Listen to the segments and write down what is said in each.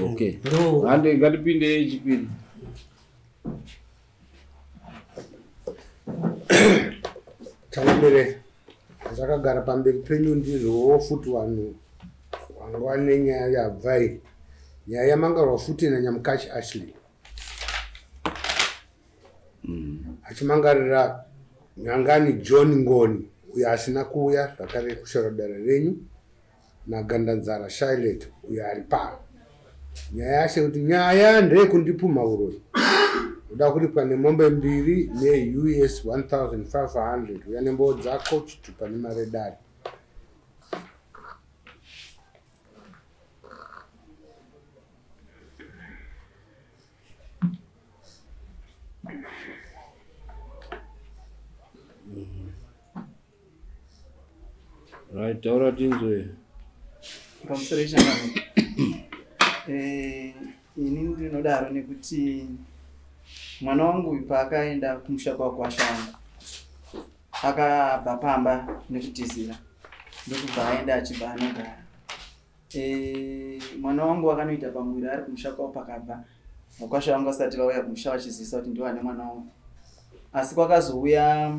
Okay. Hande ngatipinde yechipiri. Changamire, zvakagara pamberi penyu ndizvowo futi vanhu vanga vane nyaya yabva iyi. Nyaya yamangarwa futi naNyamukachi Ashley. Achimangarira Nyangani John Ngoni uyo asina kuuya zvakare kushora dare renyu naGandanzara Shylet uyo ari pano. Nyaya yacho kuti nyaya ndeyekundipumha uroyi. Uda kuripwa nemombe mbiri neUS 1500 uya nemboo dzako chitupa nemari edare. Right, taura tinzwe. Pamusoro ichangamire. Ini ndinodaro nekuti mwana wangu uyu paakaenda kumusha kwakwasha wangu akabva pamba nekutizira ndokubva aenda achibva anogara. Mwana wangu akanoita pamuviri ari kumusha kwavo pakabva vakwasha vangu vasati vauya kumusha vachizivisa kuti ndivo vane mwana wangu. Asi kwakazouya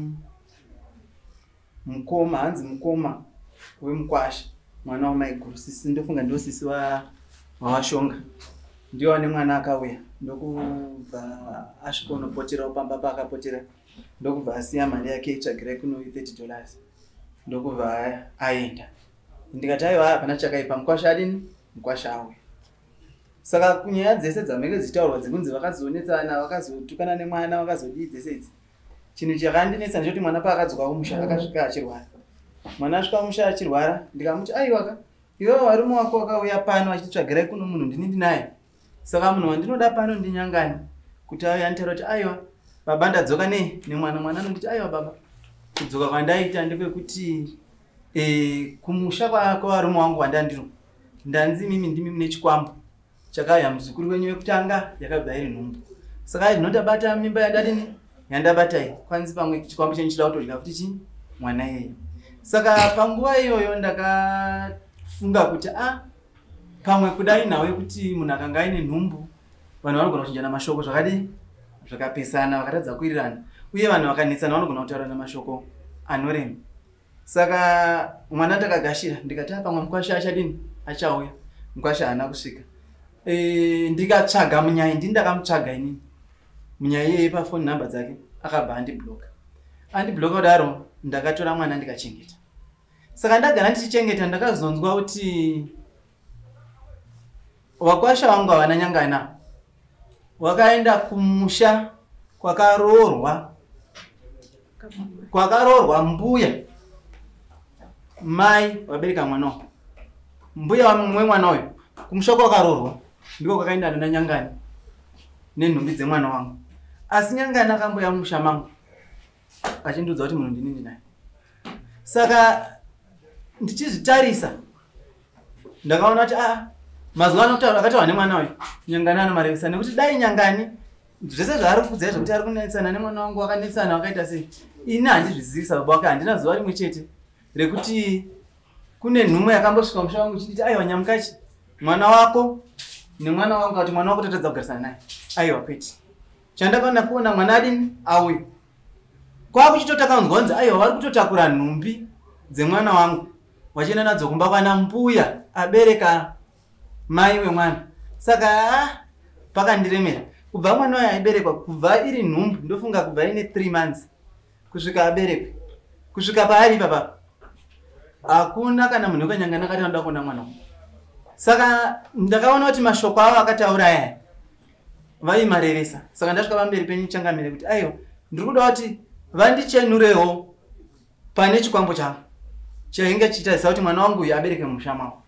mukoma, hanzi mukoma wemukwasha, mwana wamaiguru, sisi, ndofunga ndivo sisi wavashonga, ndivo vane mwana akauya ndokubva asvika unopoterawo pamba paakapotera ndokubva asiya mari yake itsvagirai kuno $30 ndokubva aenda. Ndikati aiwa hapana chakaipa, mukwasha adini, mukwasha auya. Saka kunyaya dzese dzamenge dzichitaurwa dzekunzi vakazonetsana, vakazotukana nemwana, vakazodii dzese idzi, chinhu chakandinetsa ndechekuti mwana paakadzoka kumusha akasvika achirwara. Mwana asvika kumusha achirwara, ndikamuti aiwaka, iwewe varume wako wakauya pano achititsvagirai kuno munhu ndini ndinaye. Saka munhu wandinoda pano ndinyangani kuti auye anditaura kuti aiwa baba ndadzoka nei nemwana. Mwana anonditi aiwa baba, kudzoka kwandaita ndekwekuti kumusha kwavarume wangu wandandiro ndanzi mimi ndimi mune chikwambo chakauya muzukuru wenyu wekutanga yakabva iri nhumbu. Saka ndinotabata mimba yandadini yandabata iyi, kwanzi pamwe chikwambo chenyu chida kutodya futi chii mwana iyeye. Saka panguva iyoyo ndakafunga kuti pamwe kudai nhau yekuti munhu akanga aine nhumbu vanhu vanogona kuchinjana mashoko zvakadii zvakapesana vakatadza kuwirirana, uye vanhu vakanetsana vanogona kutaurana mashoko anorema. Saka mwana takagashira ndikati pamwe mukwasha achadini achauya, mukwasha haana kusvika. Ndikatsvaga munyai, ndini ndakamutsvaga inini munyai iyeye pafoni namba dzake akabva andibloka. Andibloka kudaro ndakatora mwana ndikachengeta. Saka ndagara ndichichengeta ndakazonzwa kuti vakwasha vangu havana nyangana wakaenda kumusha kwakaroorwa mbuya mai vabereka mwana uyu. Mbuya wemwana uyu kumusha kwakaroorwa ndiko kwakaenda nana Nyangani nenhumbi dzemwana wangu. Asi Nyangani akamboya mumusha mangu achindiudza kuti munhu ndini ndinaye. Saka ndichizvitarisa ndakaona kuti mazuva ano akataura nemwana uyu Nyangani anomarevesa, nekuti dai Nyangani zvese zvaari kukudzai zvekuti ari kunetsana nemwana wangu wakanetsana wakaita sei, ini handizvizivi sababa wake. Handina zuva rimwe chete rekuti kune nhumo yakambosvika musha wangu ichinditi aiwa Nyamukachi mwana wako nemwana wangu, kuti mwana wako tatadza kugarisana naye. Aiwa kwete, chandakaona kuona mwana adini auya kwakuchitotakanzwa kunzi aiwa vari kutotakura nhumbi dzemwana wangu vachienda nadzo kumba kwana mbuya abereka mai wemwana. Saka pakandiremera kubva mwana uyu aiberekwa kubva iri nhumbu, ndofunga kubva ine 3 months kusvika aberekwe kusvika paari ipapa hakuna kana munhu wekanyangana akati anoda kuona mwana wangu. Saka ndakaona kuti mashoko avo akataura aya vaimarevesa. Saka ndasvika pamberi penyu changamire kuti aiwa ndiri kuda kuti vandichenurewo pane chikwambo changu chainge chichitarisa kuti mwana wangu uyu abereke mumusha mavo.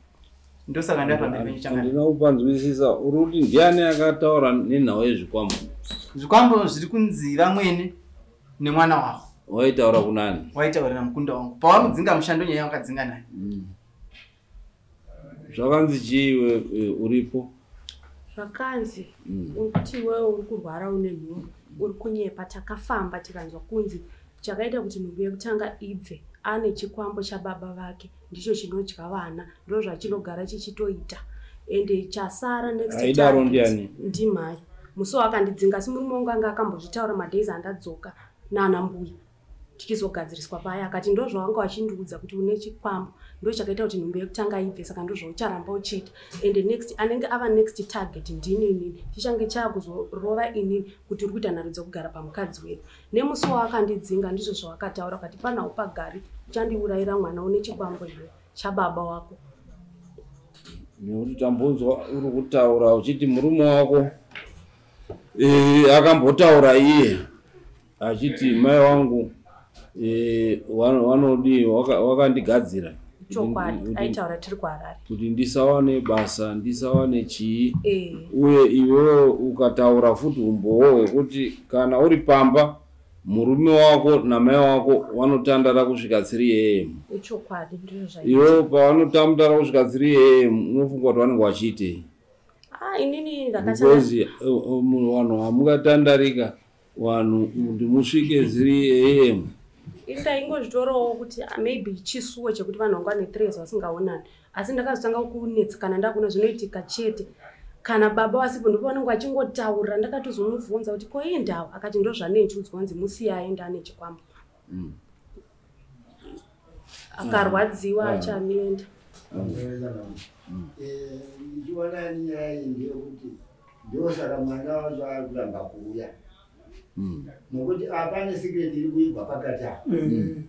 Ndosaka ndauya pamberi penyu changamire. Handina kupanzwisisa, uri kuti ndiani akataura nenhau yezvikwambo? Zvikwambo zviri kunzi vamwene nemwana wavo. Waitaura kunani? Waitaurira mukunda wangu pawamudzinga mushando nyaya wakadzinga naye. Zvakanzi chii uripo? Zvakanzi uri kuti iwewe uri kurwara une nhumbu, uri kunyepa. Takafamba tikanzwa kunzi chakaita kuti nhumbu yekutanga ibve ane chikwambo chababa vake, ndicho chinodya vana, ndo zvachinogara chichitoita. Ende chasara next Aidaro target ndiani? Ndimai. Musi wakandidzinga, asi murume wangu anga akambozvitaura madays andadzoka nana mbuya tichizogadziriswa paya, akati ndozvawanga wachindiudza kuti une chikwambo, ndo chakaita kuti nhumbu yekutanga ibve, saka ndozvaucharamba uchiita. Ende next anenge ava next target ndini inini, chichange chaakuzorova inini kuti uri kuita nharo dzekugara pamukadzi wedu. Nemusi wawakandidzinga ndizvo zvawakataura, ukati panhau pagari uchandiurayira mwana, une chikwambo iwe chababa wako. Nekuti tambonzwa uri kutaura uchiti murume wako akambotaura iye achiti mai wangu vanodii wakandigadzira Chokwadi, aitaura tiri kuHarare. Kuti ndisawane basa, ndisawane chii. Uye iwewe ukataura futi umbowo hwekuti kana uri pamba murume wako namai wako vanotandara kusvika 3 am. Ichokwadi, ndizvo zvaiita. Iwewe pavanotandara kusvika 3 am unofunga kuti vanenge vachiitei? Ah, inini ndakatanga Because vanhu hamungatandarika vanhu kuti musvike 3 am. Ndaingozvitorawo kuti ah, maybe chisuwo chekuti vanhu vanga vane 3 years vasingaonani, asi ndakazotanga kunetsekana ndakuona zvinoitika chete kana baba vasipo, ndipo vanenge vachingotaura. Ndakatozomubvunza kuti ko indawo, akati ndo zvanenchiudzwa kunzi musiye aenda ane chikwambo. Akarwadziwa achanienda. Ndichiona nyaya iyi ndeyekuti ndosaka mwana wacho ari kuramba kuuya, nokuti hapane secret iri kuigwa pakati apa.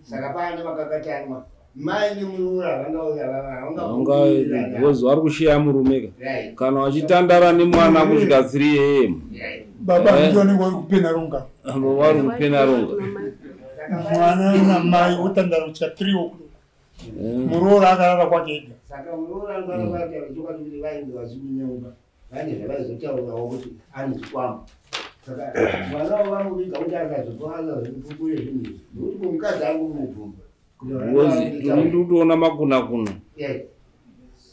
Saka paane makakatanwa, mai nemuroora vangauya. Because vari kushiya murume ka kana vachitandara nemwana kusvika 3 am. Baba ndivo vanenge vari kuPenarunga. Vari kuPenarunga. Mwana namai otandara kusvika 3 o'clock, muroora akarara kwake ega. Saka muroora anofanira chokwadi kuti vainge vachimunyeuka vane zvavaizotaurawo kuti ane chikwambo. Saka mwana wavo vamuviga kuti akazobva azozvipupure zvinhu izvi, nokuti kumukadzi ari kumubvumba. Because tiri kutoona makuna kuna,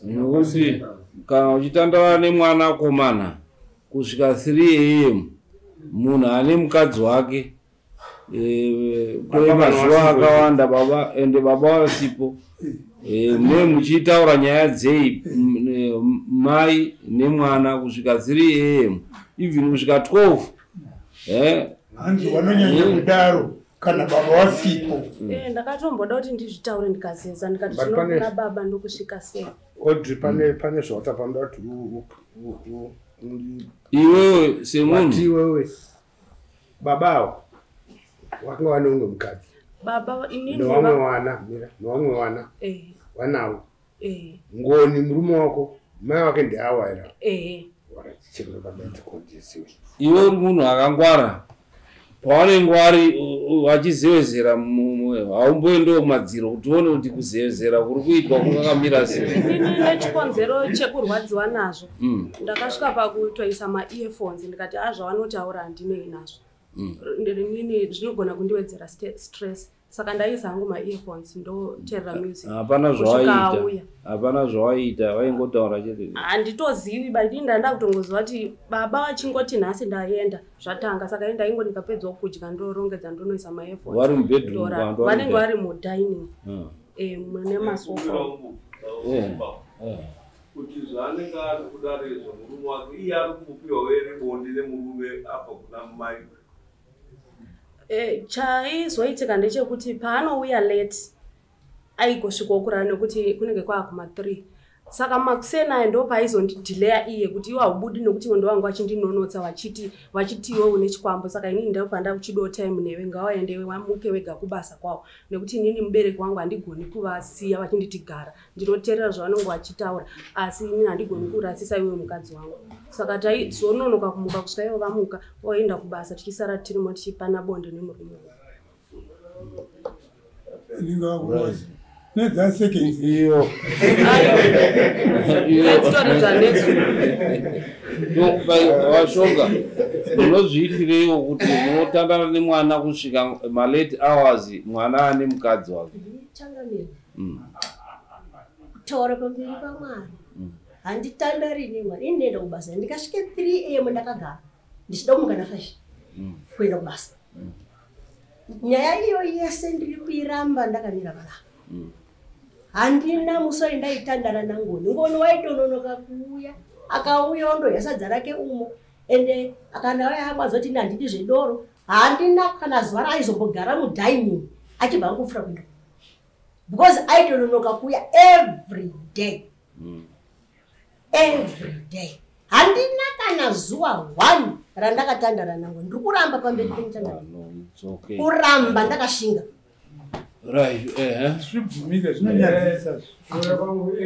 nekuti kana uchitandara nemwana komana kusvika 3 am, munhu ane mukadzi wake kwemazuva akawanda, baba ende baba vasipo, mune muchitaura nyaya dzei mai nemwana kusvika 3 am, even kusvika 12? Hanzi vanonyanya kudaro kana baba vasipo. Ndakatomboda kuti ndizvitaure, ndikazeza, ndikati But zvinokuna baba ndokusvika sei. Audrey, pane zvawatapanoda kuti Iwewe wati semunhu iwewe baba avo wakanga vane umwe mukadzi Baba inini nevamwe vana, mira, nevamwe vana vanavo. Ngoni murume wako, mai wake ndeawa here? Eh. Warachirobabatikonjesiwe. Iwe uri munhu akangwara, pavanenge vari vachizevezera, haumboendewo kumadziro kuti uone kuti kuzevezera kuri kuitwa kungakamira sei? Inini nechikonzero chekurwadziwa nazvo, ndakasvika pakutoisa maearphones, ndikati a zvavanotaura handinei nazvo. Inini zvinogona kundiwedzera stress, saka ndaisa hangu maearphones ndoteerera music Hapana kusvika zvawaiita. auya. Hapana zvawaiita, vaingotaura chete. Handitozivi, but ini ndanda kutongoziva kuti baba vachingoti nhasi ndaenda, zvatanga. Saka ini ndaingo ndikapedzawo kudya ndorongedza ndonoisa maearphones. Vari mubedroom? Ndorara. Vanhu vari Vanenge vari mudining mune masofa. Kuti zvaanenge ari kudaro izvo, murume wake iye ari kumbopiwa here bonde nemurume apa kuna mai? Chaizoitika ndechekuti paanouya late aigosvikawo kurara, nekuti kunenge kwaakuma3, saka makuseni aya ndo paaizondidhileya iye kuti iwe haubudi, nekuti iwe ndovanga vachindinonotsa vachiti vachiti iwe une chikwambo. Saka inini ndopanda kuchidawo time newe, ngavaende vamuke wega kubasa kwavo, nekuti inini mubereki wangu handigoni kuvasiya vachinditi gara. Ndinoteerera zvavanenge vachitaura, asi inini handigoni kurasisa iwe mukadzi wangu. Saka taizononoka kumuka kusvika ivo vamuka voenda kubasa, tichisara tirimo tichipana bonde nemurume wangu. Ndingakurozi nedzasekenzi. Iyo. Story dzanesu. Vashonga, munozviitireiwo kuti munotandara nemwana kusvika malate hours, mwana ane mukadzi wake? Changamire, kutaura pamberi paMwari, handitandari nemwana. Ini ndinoenda kubasa, ndikasvike 3 am ndakagara ndichida kumuka na5 kuenda kubasa. Nyaya iyo yese ndiri kuiramba ndakamira panapa. Handina musi waindaitandara naNgoni. Ngoni waitononoka kuuya, akauya ondodya sadza rake umo, ende kana auya amazoti ini handidi zvedoro. Handina kana zuva raaizombogara mudining achibva angopfuura kuenda, because aitononoka kuuya every day, every day. Handina kana zuva one randakatandara naNgoni. Ndiri kuramba pamberi pemuchangamire. No, it's okay. Kuramba ndakashinga. Right, ehe. Zvibvumike zvinonyadzisa. Kuona kwangu,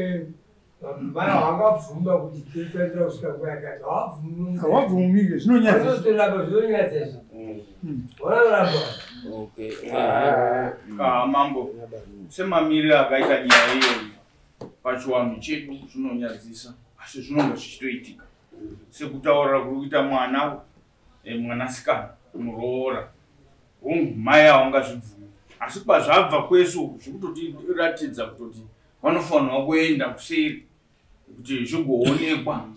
vana vangabvuma kuti tinotarisira kusvika nguva yakati, havabvumi. Havabvumike, zvinonyadzisa. Vanotoramba, zvinonyadzisa. Vanoramba. Okay. Ka mambo, semamiriro akaita nyaya iyoyi pachiwanhu chedu zvinonyadzisa, asi zvinonga zvichitoitika sekutaurira kuri kuita mwana, mwanasikana muroora. Hongu, mai havangazvibvumi, asi kwazvabva kwese uku zvikutotiratidza kutoti vanofanirwa kuenda kuseri kuti zvigoonekwa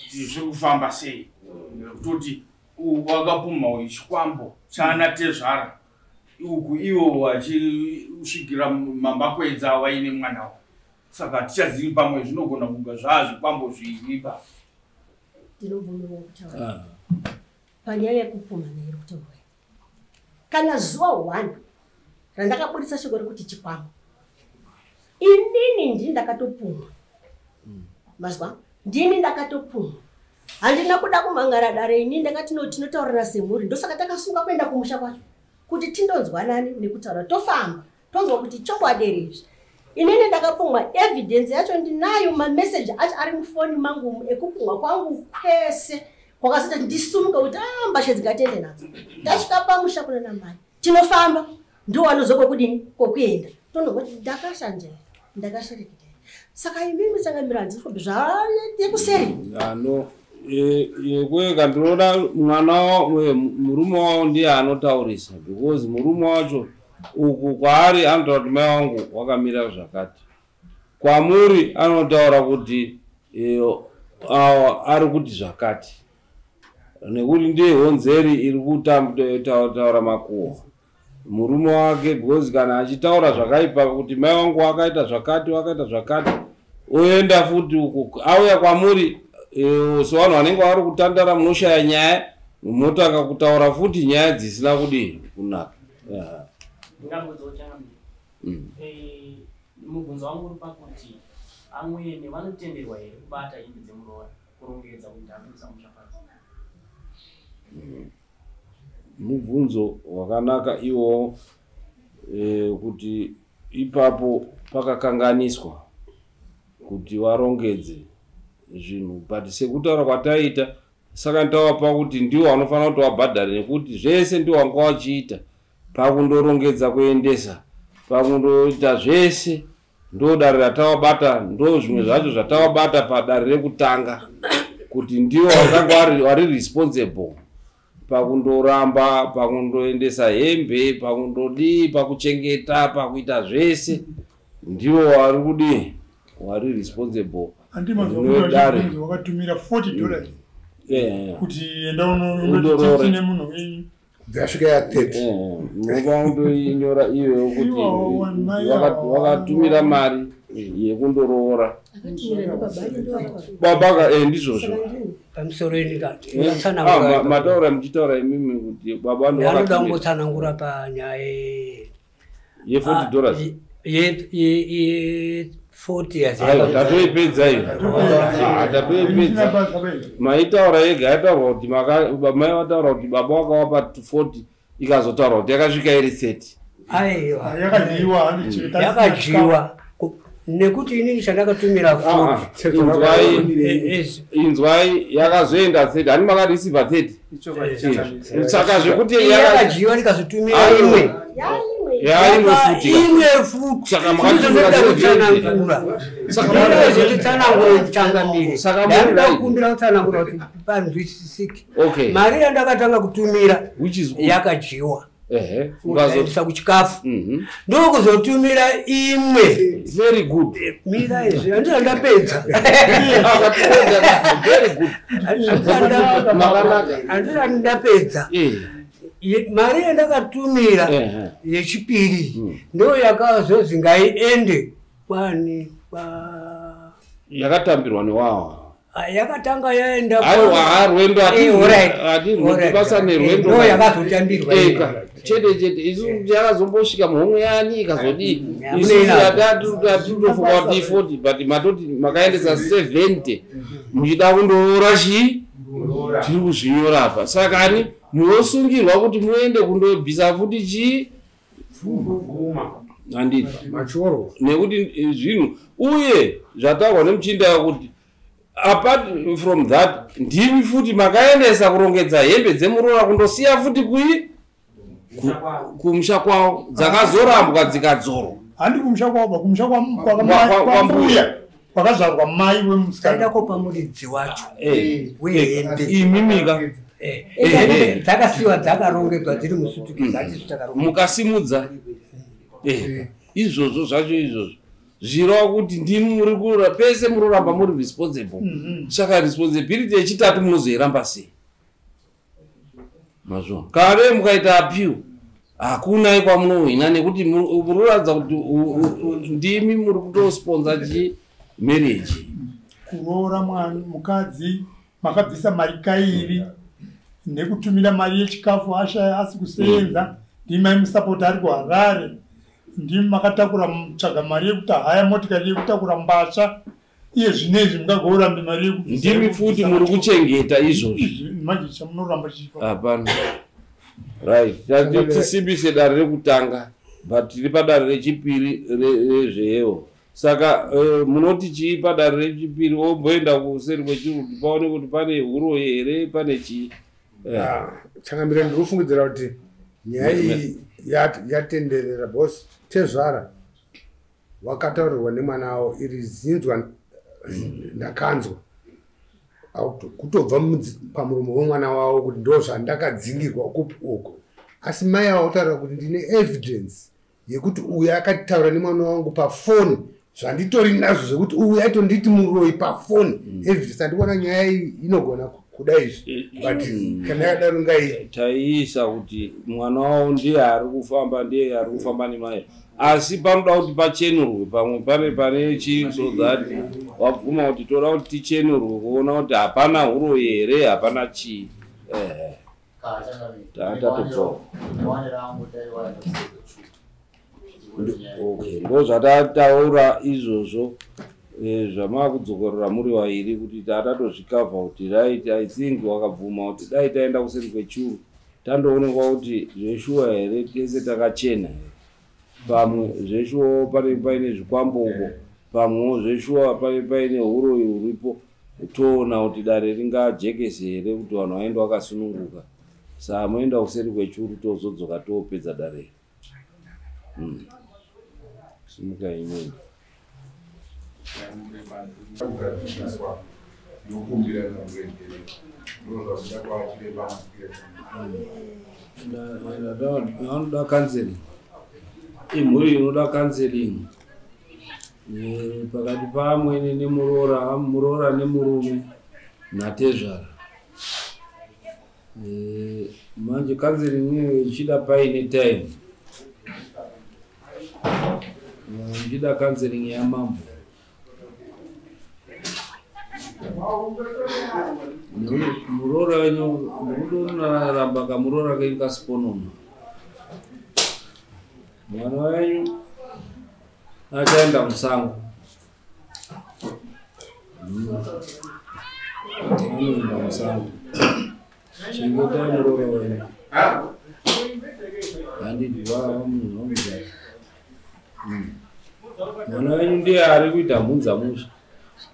kuti zviri kufamba sei, nekutoti wakapumha chikwambo chaana tezvara uku ivo vachisvikira mambakwedza vaine mwana wavo. Saka hatichazivi, pamwe zvinogona kunga zvaa zvikwambo zviripa. Ndinobvumirwa kutaura panyaya yekupumhana iri kutaurwa iyi? Kana zuva 1 randakabudisa shoko rekuti chikwambo, inini ndini ndakatopumwa. Mazwa, ndini ndakatopumwa. Handina kuda kumhangara dare. Ini ndakati no, tinotaurirana semhuri. Ndosaka takasunga kuenda kumusha kwacho kuti tindonzwanani nekutaura, tofamba tonzwa kuti chokwadi here izvi. Inini ndakapumwa, evidence yacho ndinayo, mameseji acho ari mufoni mangu umu ekupumwa kwangu kwese kwakasita ndisumuka kuti a mbashe dzikatende nadzo. Tasvika pamusha kuna namai, tinofamba, ndiwo anozo kwekudini kwokuenda, tonozwa kuti ndakashanjera, ndakashereketa. Saka imimi changamira, handisi zvayekuseri. Ano yekwega ndinoda mwana murume wavo ndiye anotaurisa, because murume wacho uku kwaari anotaura kuti mai wangu wakamira zvakati, kwamuri anotaura kuti awa ari kuti zvakati, nekuti ndiye honzeri iri kutaura makuhwa murume wake. Because kana achitaura zvakaipa kuti mai wangu wakaita zvakati, wakaita zvakati, oenda futi uku auya kwamuri, sevanhu vanenge vari kutandara munoshaya nyaya, motanga kutaura futi nyaya dzisina kudii kunaka. Yeah. Ndingambudzawo changamire. Mubvunzo wangu uri pakuti amwene vanotenderwa here kubata hembe dzemuroora, kurongedza kuti apinza musha? Mubvunzo wakanaka iwowo, kuti ipapo pakakanganiswa kuti varongedze zvinhu, but sekutaura kwataita, saka ndawapa kuti ndiwo vanofanira kuti vabhadhare, nekuti zvese ndiwo wanga wachiita pakundorongedza, kuendesa, pakundoita zvese. Ndo dare ratawabata, ndo zvimwe zvacho zvatawabata padare rekutanga, kuti ndiwo wakanga vari responsible pakundoramba, pakundoendesa hembe, pakundodii, pakuchengeta, pakuita zvese. Ndiwo wari kudii, wari responsible. Dare. Wakatumira $40 kuti enda Undorore. unotine munhu wenyu. Dzasvika ya 30. Munofanira kundoinyora iyoyo kuti Iwawo, mai wakatumira mari yekundoroora. Akatumira ndobaba ake ndowakwa. Baba ndizvozvo. Pamusoro ini. Ah, mataura muchitaura imimi kuti baba Ndanoda ndowakatumira kungotsanangura panyaya ye $40. Ye 40 years. Aiwa, tatoipedza iyo. Ah, tatoipedza. Maitaura yega yataurwa kuti mai vataura kuti baba wakawapa 40, ikazotaurwa kuti yakasvika iri 30. Aiwa. Yakadyiwa, handichiri. Yakadyiwa nekuti inini chandakatumira Ah, ah, inzwai, inzwai, yakazoenda 30, hani makareceiva 30. Saka zvekuti Yakadyiwa, ndikazotumira Aiwa. imwe. Yaimwe futi. Imwe futi. Saka makatumira kutsanangura. Saka Ndinozotitsanangura changamire. Saka Ndakuda muri kukumbira kutsanangura kuti panzwisisike. Okay. Mari yandakatanga kutumira Which is good. yakadyiwa. Ehe. Ukazoisa kuchikafu, ndokuzotumira imwe. Very good. Mira izvi, handina ndapedza. Very good. Makanaka. Handina ndapedza. Mari yandakatumira yechipiri ndo yakazozi ngaiende. Kwani kwa Yakatambirwa newawa. Yakatanga yaenda. Aiwa, rwendo hatirwi basa nerwendo. Ndo yakazotambirwa. Eka chete chete, isu yakazombosvika muhomwe yani ikazodii. Isu yatatofunga kuti 40, but matoti makaendesa 70 muchida kundoora chii, tiri kuzvinyora apa. Saka ani munosungirwa kuti muende kundobvisa futi chii, handiti nekuti zvinhu uye zvataurwa nemuchinda kuti apart from that ndimi futi makaendesa kurongedza hembe dzemuroora kundosiya futi kui kumusha kwavo dzakazorambwa dzikadzorwa. Handi kumusha kwavo, kumusha kwambuya kwakazvarwa mai wemusikana. Taida kopa muridzi wacho wehembe imimika dzakasiwa dzakarongedzwa dziri musutukezi, hatisu takarongedza mukasimudza izvozvo zvacho izvozvo zvireva kuti ndimi muri kura pese muroramba muri responsible. Saka responsibility yechitatu munozoiramba sei? Mazvo kare mukaita appeal hakuna kwamunohwina nekuti munoratidza kuti ndimi muri kutosponsa chi marriage. Kuroora mukadzi makabvisa mari kairi nekutumira mari yechikafu ashaya asi kusenza, ndimi maimusapota ari kuHarare, ndimi makatakura mutsvaga mari yekuti haya motikari yekutakura mbasha, iye zvinezvi mukagorambe mari yekubvisa. Ndimi futi muri kuchengeta izvozvo manje chamunoramba chipa hapana. Right, tisimbise dare rekutanga, but tiri padare rechipiri rezvewo. Saka munoti chii padare rechipiri? Omboenda kuseri kwechuru kuti paone kuti pane huroyi here, pane chii? Changamire, ndiri kufungidzira kuti nyaya iyi yatenderera boss tezvara wakataurirwa nemwana wavo iri zinzwa ndakanzwa kutobva pamuromo wemwana wavo kuti ndo zvandakadzingirwa kupi uko, asi mai avo taura kuti ndine evidence yekuti uyu akataura nemwana wangu pafoni zvanditori nazvo zvekuti uyu aitonditi muroyi pafoni. Evidence andikuona nyaya iyi inogona kuda izvi, but kana yakadaro ngai taiisa kuti mwana wavo ndiye ari kufamba, ndiye ari kufamba nemai, asi panoda kuti pachenurwe pamwe pane chii so that wabvuma kuti toda kuti tichenurwe kuona kuti hapana huroyi here, hapana chii. Tatobvawo. Okay, ndo zvatataura izvozvo zvamakudzokorora muri vairi kuti tatatozvikavha kuti right, I think wakabvuma kuti dai taenda kuseri kwechuru tandoonekwa kuti zveshuwa here tese takachena here, pamwe zveshuwawo pane paine zvikwamboko, pamwewo zveshuwa pane paine huroyi huripo, toona kuti dare ringajekese here kuti vanhu vaende vakasununguka. Saka moenda kuseri kwechuru tozodzoka topedza dare. Simuka imweni. Vanoda counseling, imhuri inoda counseling pakati pamwene nemuroora, muroora nemurume natezvara. Manje counseling iyoyo ichida paine time, ichida counseling yamambo. Muroora wenyu mukutoramba kamuroora kenyu kasiponono, mwana wenyu achaenda musango, anoenda musango. Chengetai muroora wenyu, handiti munhu wamuzaa. Mwana wenyu ndiye ari kuita mhunza musha,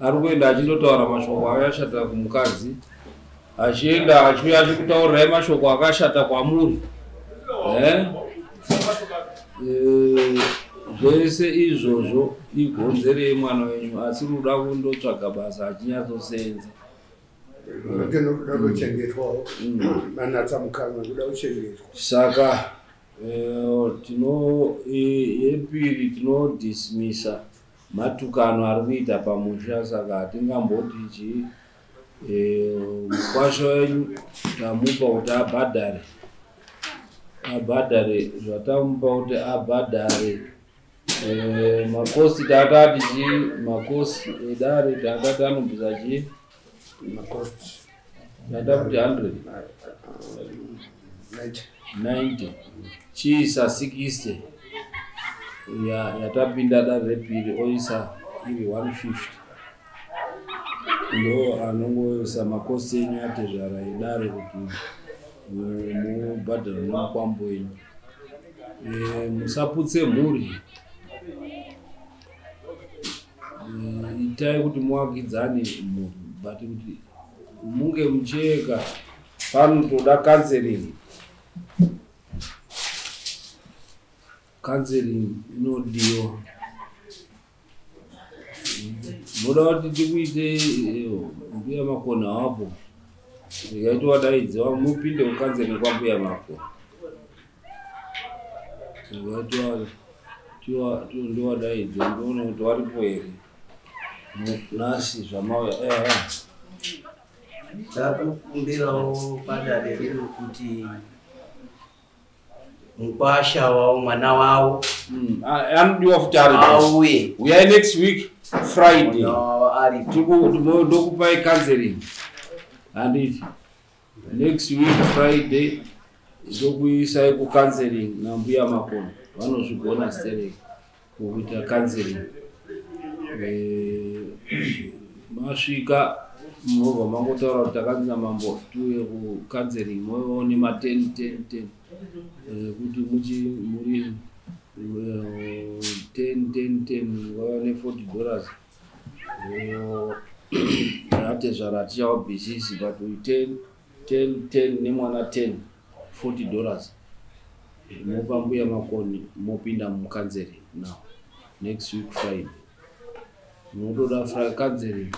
ari kuenda achindotaura mashoko akashata kumukadzi, achienda achiuya achikutaurirai mashoko akashata kwamuri. Zvese izvozvo igonzerei mwana wenyu asiri kuda kundotsvaga basa achinyatsosenza. Kuda kuchengetwawo manatsa mukanwa, kuda kuchengetwa. Saka tino yepiri tinodismisa matukano ari kuita pamusha, saka hatingamboti chii mukwasha wenyu tamupa kuti abhadhare, abhadhare zvatamupa kuti abhadhare. Makosi tata tichi makosi edare tata tanobvisa chii? Makosi tata kuti 100 90 chiisa 60 yatapinda dare repiri oisa iri 150 ndo anongoisa makosi enyu atezvara edare kuti mubhadhare nemukwambo wenyu. Musaputse mhuri, itai kuti muwakidzane mhuri, but kuti munge mucheka panotoda counseling. Counseling inodiwa. Munoda kuti tikuite mbuya Makona wapo, ndikaiti wadaidziwa mupinde kucounseling kwambuya Makona. Ndiwadaidze ndione kuti waripo here nhasi zvamauya. Takukumbirawo padare rino kuti mukwasha wavo mwana wavo anodiwa futi auye. Uyai next week Friday ndokupai counseling handiti. Next week Friday ndokuisai kucounseling nambuya Makona, vanozvigona stereki kuita counseling. Masvika munobva mangotaura kuti takanzi namambo tiuye kucounseling, moivawo nema 10 10 10 kuti muchi muri 10 10 10 mungava ne $40. Atezvara tichawabvisisi but 10 10 10 nemwana 10 $40. Mopa mbuya Makoni mopinda mucounseling now next week Friday. Munotoda counseling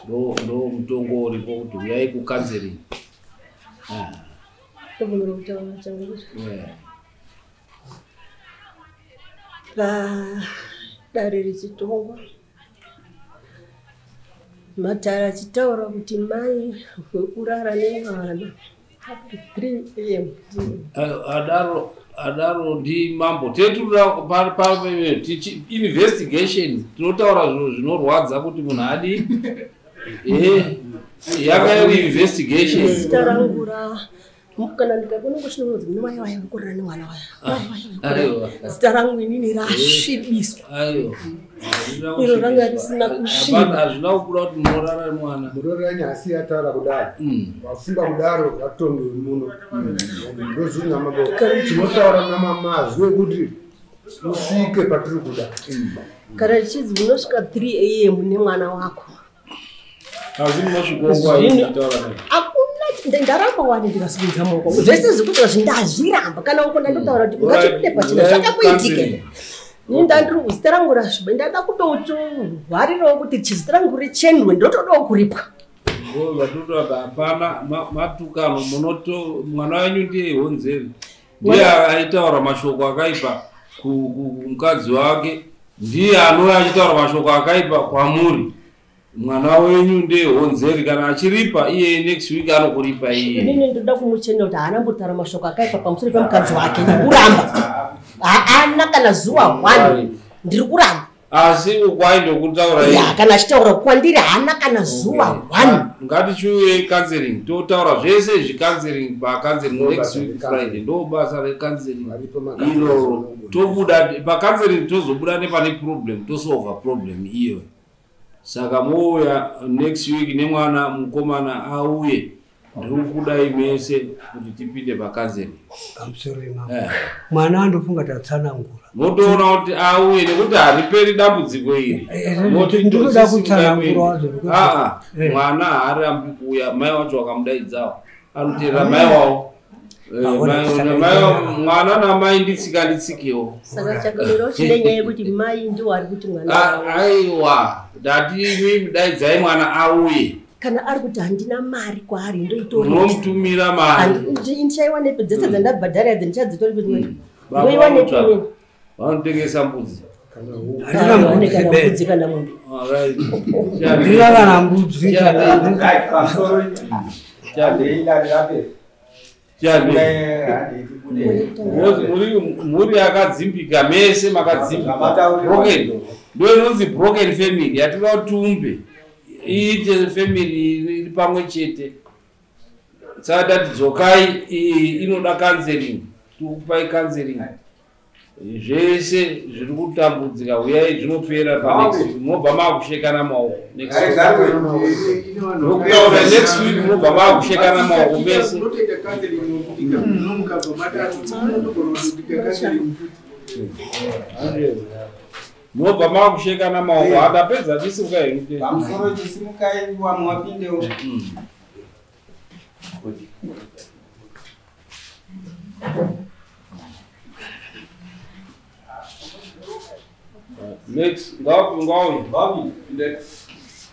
ndo mutongo uripo kuti uyai kucounseling. Dare richitongwa matara achitaura kuti mai wekurara nemwana 3 a.m. Adaro ndi mambo tetura investigation tinotaura zvinhu zvinorwadza kuti munhu adi yakairi investigation. Zita rangu ra kana ndikakona kuchinonzi mai waya wekurara nemwana waya, zita rangu inini rasvibiswa. Iro ranga risina kusviba. Hazvina kubuda kuti munorara nemwana. Munorara nyasi yataura kudaro, wafunga kudaro vatongi muno ndozvinamabo tinotaura namamazwi ekuti usvike patiri kuda. Kana chizi unosvika 3 a.m. nemwana wako hakuna ndaramba wani ndikasimudza maoko zvese zvikuti zvindazviramba kana uko ndandotaura kuti ungachikude pachina zvakakuitikei. Ndandiri zita rangu rasviba ndada kutohwarirawo kuti chizita rangu richenwe ndotodawo kuripwa. Vatotoda hapana matukano munoto mwana wenyu ndiye honzeri, ndiye aitaura mashoko akaipa kumukadzi wake, ndiye anouya achitaura mashoko akaipa kwamuri. Mwana wenyu ndiye honzeri, kana achiripa iye next week anokuripa iye. Inini ndoda kumuchena kuti haana mbotaura mashoko akaipa pamusoro pemukadzi wake. Ndikuramba haana kana zuva 1 ndiri kuramba. Asi ukwai ndokutaura iye kana achitaura kwandiri haana kana zuva 1. Ngatichiuye counseling totaura zvese izvi counseling pacounseling next week Friday ndo basa recounseling iro. Tobuda pacounseling tozobuda nepane problem tosolva problem iyo. Saka mouya next week nemwana mukomana auye, ndiri kudai mese kuti tipinde pacounseling. Pamusoro imambo mwana andofunga tatsanangura, motoona kuti auye nekuti hariperi dambudziko iri. Ndinoda kutsanangura wazo. Mwana haarambi kuuya, mai wacho wakamudaidzawo anoteerera mai wavo. Mwana namai nditsika nditsikewo. Saka chakamira chine nyaya yekuti mai ndiwo ari kuti mwana aiwa ndati imi daidzai mwana auye. Kana ari kuti handina mari kwaari ndoitori munomutumira mari ndichaiwanepi dzese dzandabhadhara idzi ndichadzitori ndoiwanepi inini. Vanotengesa mbudzi Handina mbudzi kana mombe. Handina kana mbudzi. Mhuri yakadzimbika mese makadzimbika. Broken. Ndo inonzi broken family yatinoda kuti tiumbe. Iite family iri pamwe chete. Saka tati dzokai, iyi inoda counseling. Tikupai counseling. Zvese zviri kutambudzika uyai zvinopera pa next week. Munobva maakushekana maoko next week. Ndokutaura next week munobva maakushekana maoko mese. Munobva maakushekana maoko. Hatapedza tisimukai henyu. Pamusoro chisimukai vamwe vapindewo. Next, ngauye. Next.